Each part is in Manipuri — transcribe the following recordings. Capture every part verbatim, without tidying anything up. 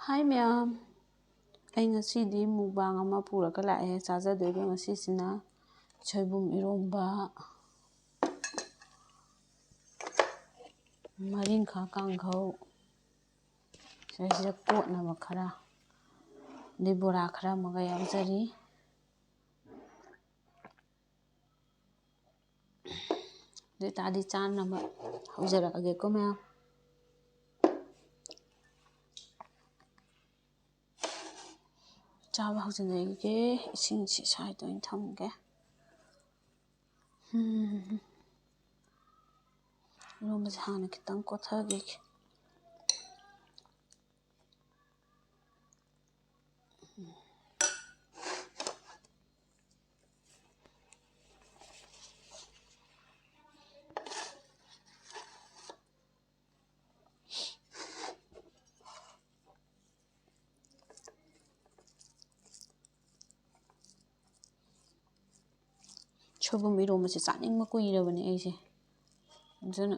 ꯍꯥꯏ ꯃꯌꯥꯝ, ꯑꯩ ꯉꯁꯤꯗꯤ mukbang ꯑꯃ ꯄꯨꯔꯒ ꯂꯥꯛꯑꯦ꯫ ꯆꯥꯖꯗꯣꯏꯕ ꯉꯁꯤꯁꯤꯅ ꯁꯣꯏꯕꯨꯝ ꯏꯔꯣꯝꯕ, ꯃꯔꯤꯡꯈꯥ ꯀꯥꯡꯍꯧ, ꯁꯤꯗꯩꯁꯤꯗ ꯀꯣꯠꯅꯕ ꯈꯔ, ꯑꯗꯩ ꯕꯣꯔꯥ ꯈꯔ ꯑꯃꯒ ꯌꯥꯎꯖꯔꯤ꯫ ꯑꯗꯨ ꯑꯣꯏꯇꯥꯔꯗꯤ ꯆꯥꯅꯕ ꯍꯧꯖꯔꯛꯑꯒꯦꯀꯣ ꯃꯌꯥꯝ꯫ ꯆꯥꯕ ꯍꯧꯖꯤꯟꯖꯔꯒꯦ꯫ ꯏꯁꯤꯡꯁꯤ side ꯑꯣꯏꯅ ꯊꯝꯒꯦ꯫ ꯎꯝ꯫ ꯏꯔꯣꯝꯕꯁꯦ ꯍꯥꯟꯅ ꯈꯤꯇꯪ ꯀꯣꯠꯊꯈꯤꯒꯦ꯫ ꯁꯣꯏꯕꯨꯝ ꯏꯔꯣꯝꯕꯁꯦ ꯆꯥꯅꯤꯡꯕ ꯀꯨꯏꯔꯕꯅꯦ ꯑꯩꯁꯦ꯫ ꯑꯗꯨꯅ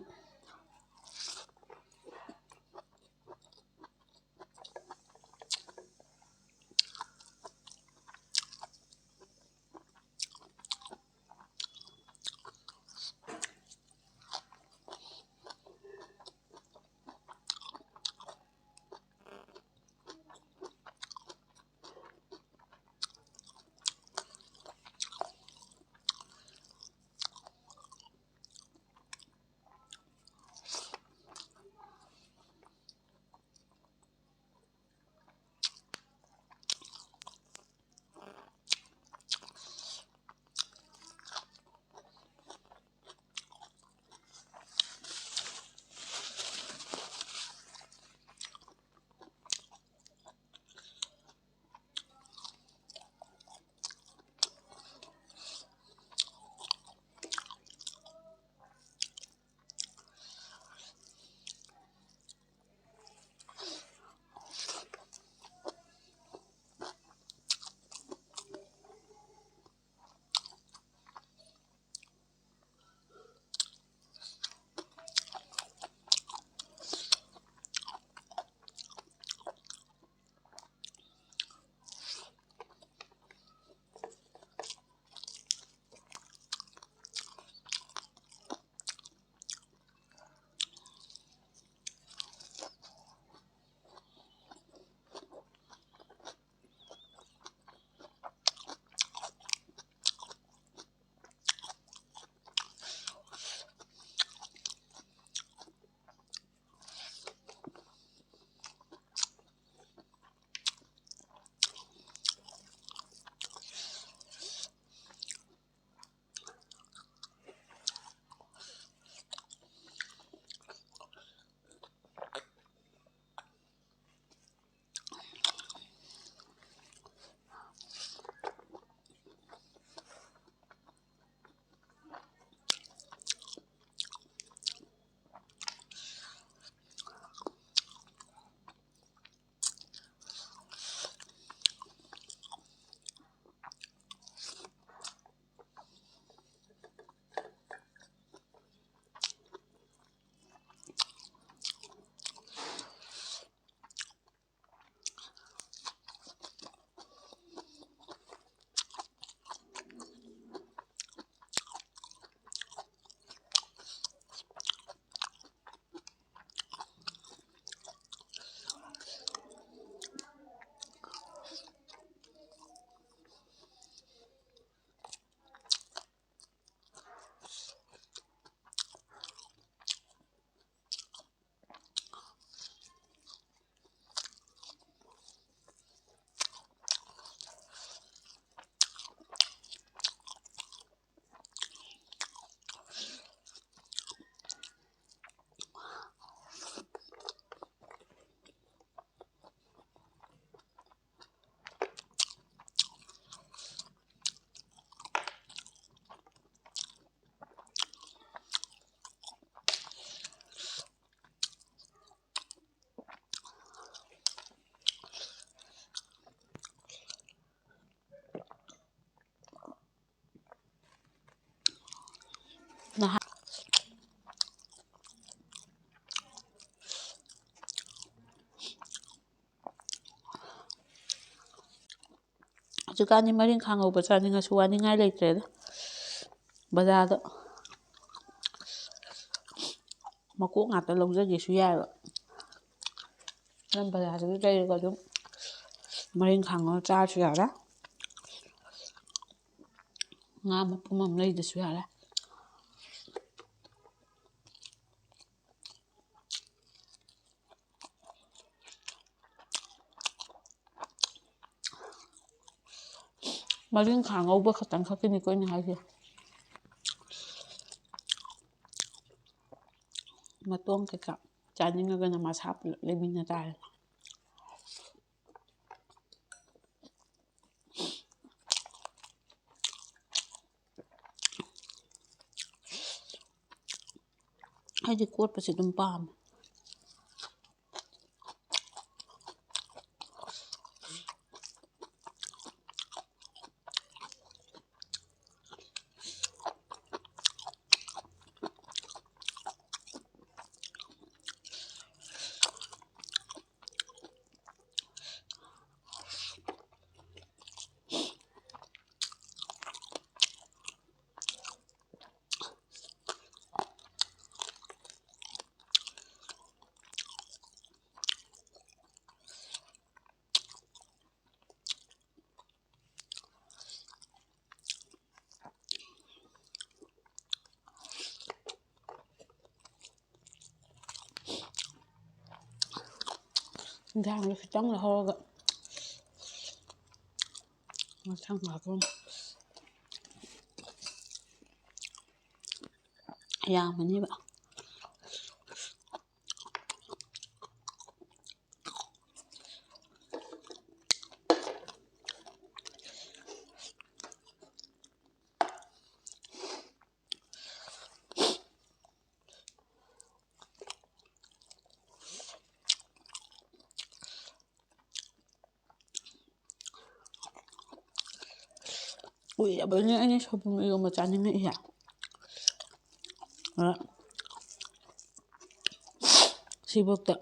ꯍꯧꯖꯤꯛꯀꯥꯟꯗꯤ ꯃꯔꯤꯡꯈꯥ ꯉꯧꯕ ꯆꯥꯅꯤꯡꯉꯁꯨ ꯋꯥꯅꯤꯡꯉꯥꯏ ꯂꯩꯇ꯭ꯔꯦꯗ꯫ ꯕꯖꯥꯔꯗ ꯃꯀꯣꯛ ꯉꯥꯛꯇ ꯂꯧꯖꯒꯦꯁꯨ ꯌꯥꯏꯕ꯫ ꯑꯗꯨꯝ ꯕꯖꯥꯔꯗꯒꯤ ꯂꯩꯔꯒ ꯑꯗꯨꯝ ꯃꯔꯤꯡꯈꯥ ꯉꯧꯔ ꯆꯥꯔꯁꯨ ꯌꯥꯔꯦ꯫ ꯉꯥ ꯃꯄꯨꯝ ꯑꯃ ꯂꯩꯗꯁꯨ ꯌꯥꯔꯦ꯫ ꯃꯔꯤꯡꯈꯥ ꯉꯧꯕ ꯈꯛꯇꯪ ꯈꯛꯀꯤꯅꯤꯀꯣ ꯑꯩꯅ ꯍꯥꯏꯁꯦ꯫ ꯃꯇꯣꯡ ꯀꯩꯀꯥ ꯆꯥꯅꯤꯡꯉꯒꯅ ꯃꯁꯥ ꯄꯨꯂꯞ ꯂꯩꯃꯤꯟꯅ ꯇꯥꯔꯦ꯫ ꯑꯩꯗꯤ ꯀꯣꯠꯄꯁꯦ ꯑꯗꯨꯝ ꯄꯥꯝꯃꯦ꯫ ꯏꯟꯖꯥꯡꯁꯦ ꯈꯤꯇꯪ ꯂꯧꯍꯧꯔꯒ ꯃꯊꯪ ꯂꯥꯛꯄ ꯌꯥꯝꯃꯅꯦꯕ꯫ ꯀꯨꯏꯔꯕꯅꯦ ꯑꯩꯅ ꯁꯣꯏꯕꯨꯝ ꯏꯔꯣꯝꯕ ꯆꯥꯅꯤꯡꯉꯛꯏꯁꯦ꯫ ꯑ, ꯁꯤꯐꯥꯎꯗ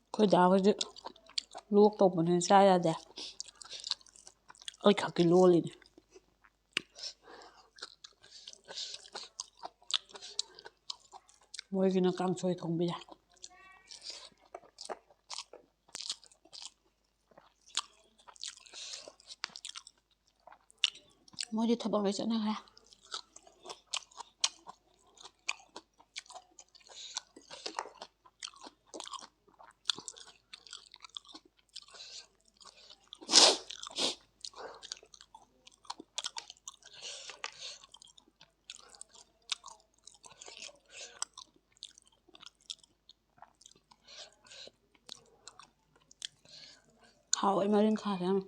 ꯑꯩꯈꯣꯏ ꯗꯥ ꯍꯣꯏꯗꯤ ꯂꯣꯛ ꯇꯧꯕꯅꯤꯅ ꯆꯥ ꯌꯥꯗꯦ꯫ ꯑꯩ ꯈꯛꯀꯤ ꯂꯣꯜꯂꯤꯅꯦ꯫ ꯃꯣꯏꯒꯤꯅ ꯀꯥꯡꯁꯣꯏ ꯊꯣꯡꯕꯤꯔꯦ꯫ ꯃꯣꯏꯗꯤ ꯊꯕꯛ ꯂꯣꯏ ꯆꯠꯅꯈ꯭ꯔꯦ꯫ ꯍꯥꯎꯋꯦ ꯃꯔꯤꯡꯈꯥꯁꯦ ꯌꯥꯝ꯫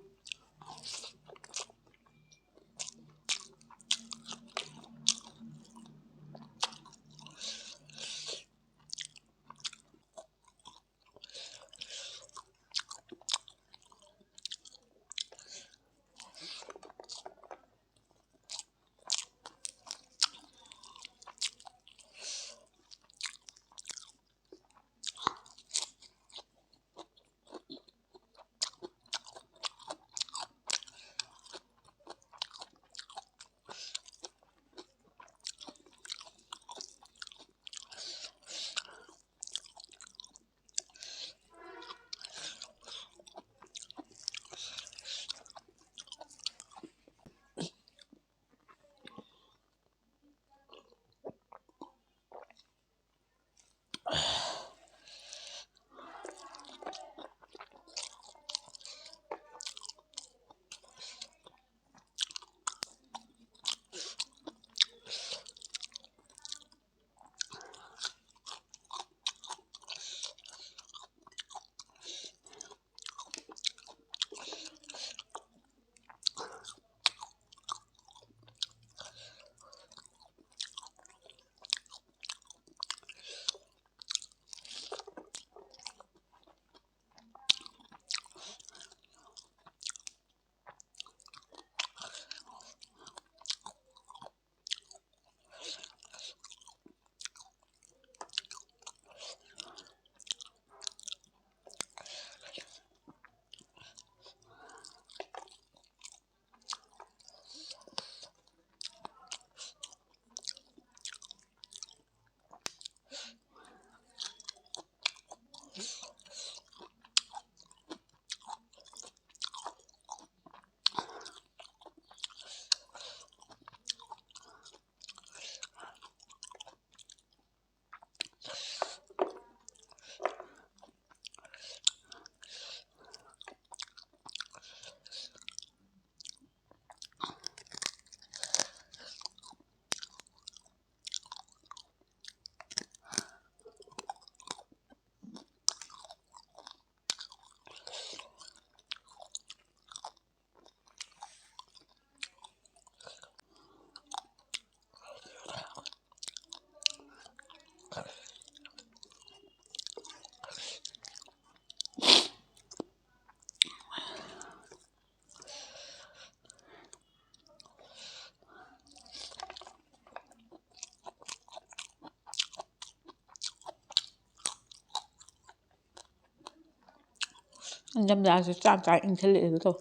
ꯏꯪꯊꯝꯊꯥꯁꯦ ꯆꯥꯛ ꯆꯥ ꯏꯪꯁꯜꯂꯛꯑꯦ ꯑꯗꯨ ꯇꯧ꯫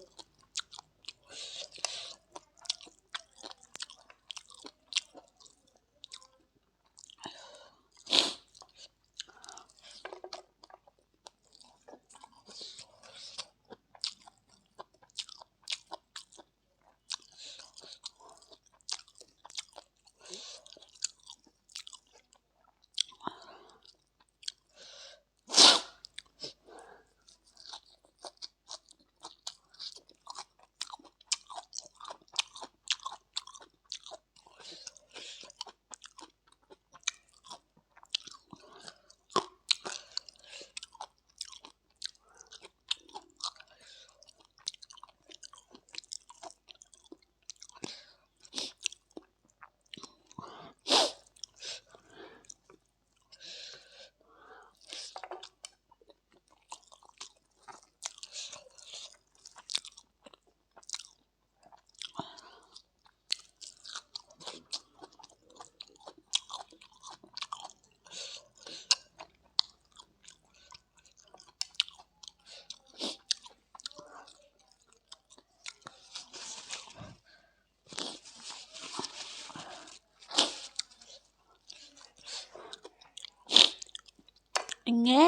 ꯏꯪꯉꯦ꯫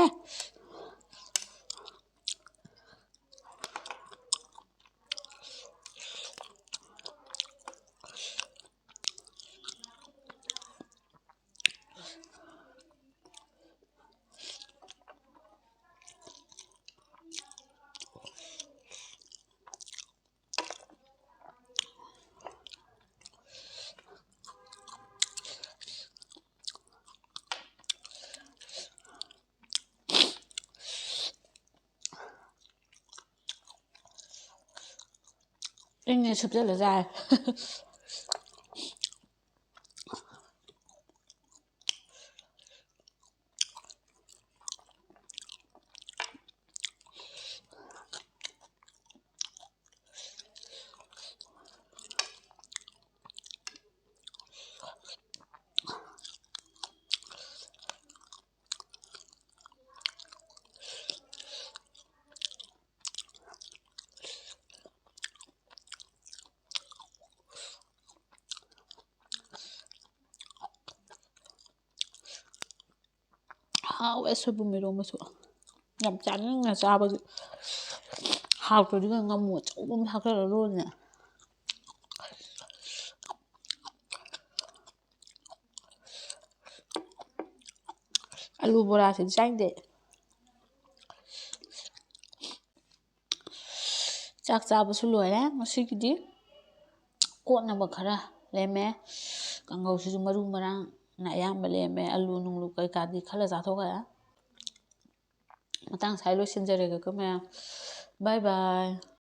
ꯏꯪꯉꯦ, ꯁꯨꯞꯆꯜꯂ ꯆꯥꯔꯦ꯫ ꯍꯥꯎꯋꯦ ꯁꯣꯏꯕꯨꯝ ꯏꯔꯣꯝꯕꯁꯨ꯫ ꯌꯥꯝ ꯆꯥꯅꯤꯡꯅ ꯆꯥꯕꯒꯤ꯫ ꯍꯥꯎꯇ꯭ꯔꯗꯤ ꯉꯥꯃꯨ ꯑꯆꯧꯕ ꯑꯃ ꯊꯥꯛꯆꯜꯂ ꯂꯣꯏꯔꯦꯅꯦ꯫ ꯑꯂꯨ ꯕꯣꯔꯥꯁꯤꯗꯤ ꯆꯥꯅꯤꯡꯗꯦ꯫ ꯆꯥꯛ ꯆꯥꯕꯁꯨ ꯂꯣꯏꯔꯦ ꯉꯁꯤꯒꯤꯗꯤ꯫ ꯀꯣꯠꯅꯕ ꯈꯔ ꯂꯦꯝꯃꯦ꯫ ꯀꯥꯡꯍꯧꯁꯤꯁꯨ ꯃꯔꯨ ꯃꯔꯥꯡꯅ ꯑꯌꯥꯝꯕ ꯂꯦꯝꯃꯦ꯫ ꯑꯂꯨ ꯅꯨꯡꯂꯨ ꯀꯩꯀꯥꯗꯤ ꯈꯔ ꯆꯥꯊꯣꯛꯈ꯭ꯔꯦ꯫ ꯃꯇꯥꯡ ꯁ꯭ꯋꯥꯏ ꯂꯣꯏꯁꯤꯟꯖꯔꯒꯦꯀꯣ ꯃꯌꯥꯝ꯫ Bye bye꯫